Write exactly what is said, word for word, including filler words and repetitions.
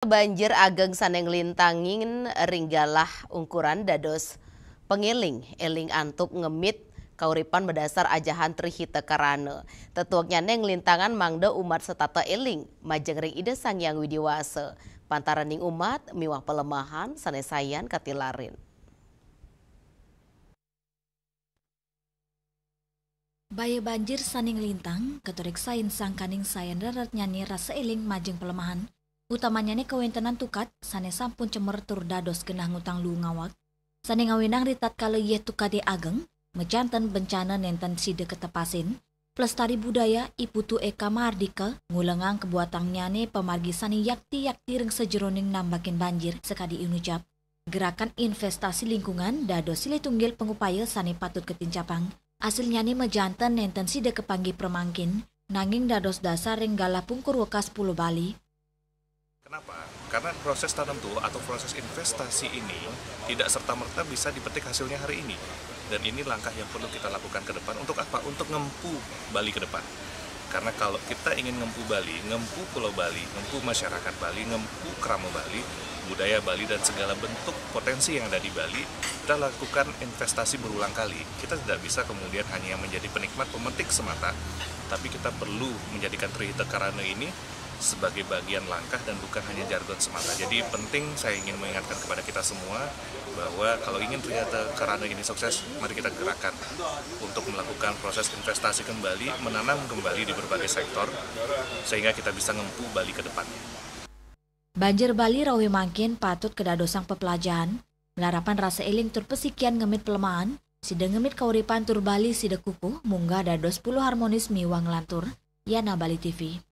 Banjir ageng sane nglintangin ring galah ungkuran dados pangeling-eling antuk ngemit kauripan madasar ajahan Tri Hita Karana. Tetueknyane nglintangan mangda umat setata eling majeng ring Ida Sang Hyang Widi Wasa, pantaraning umat miwah palemahan sane sayan katilarin. Baya banjir sane nglintang, katureksain sangkaning sayan reretnyane rasa eling majeng palemahan, utamanyane kawentenan tukad sane sampun cemer tur dados genah ngutang luu ngawag, sane ngawinang ritatkala yeh tukade ageng, majanten bencana nenten sida katepasin, pelestari budaya, I Putu Eka Mardika ngulengang kabuatannyane pamargi sane yakti-yakti ring sajeroning nambakin banjir sakadi inucap. Gerakan investasi lingkungan dados silih tunggil pangupaya sane patut katincapang. Asilnyane majanten nenten sida kapanggih pramangkin, nanging dados dasar ring galah pungkur wekas Pulo Bali. Kenapa? Karena proses tanam tuah atau proses investasi ini tidak serta-merta bisa dipetik hasilnya hari ini. Dan ini langkah yang perlu kita lakukan ke depan. Untuk apa? Untuk ngempu Bali ke depan. Karena kalau kita ingin ngempu Bali, ngempu Pulau Bali, ngempu masyarakat Bali, ngempu krama Bali, budaya Bali, dan segala bentuk potensi yang ada di Bali, kita lakukan investasi berulang kali. Kita tidak bisa kemudian hanya menjadi penikmat pemetik semata, tapi kita perlu menjadikan Tri Hita Karana ini sebagai bagian langkah dan bukan hanya jargon semata. Jadi penting saya ingin mengingatkan kepada kita semua bahwa kalau ingin Tri Hita Karana ini sukses, mari kita gerakkan untuk melakukan proses investasi kembali, menanam kembali di berbagai sektor, sehingga kita bisa ngempu Bali ke depannya. Banjir Bali rauh mangkin patut kadadosang peplajahan, malarapan rasa eling tur pasikian ngemit palemahan, sida ngemit kauripan tur Bali sida kukuh munggah dados puluh harmonis miwah nglantur. Yana Bali T V.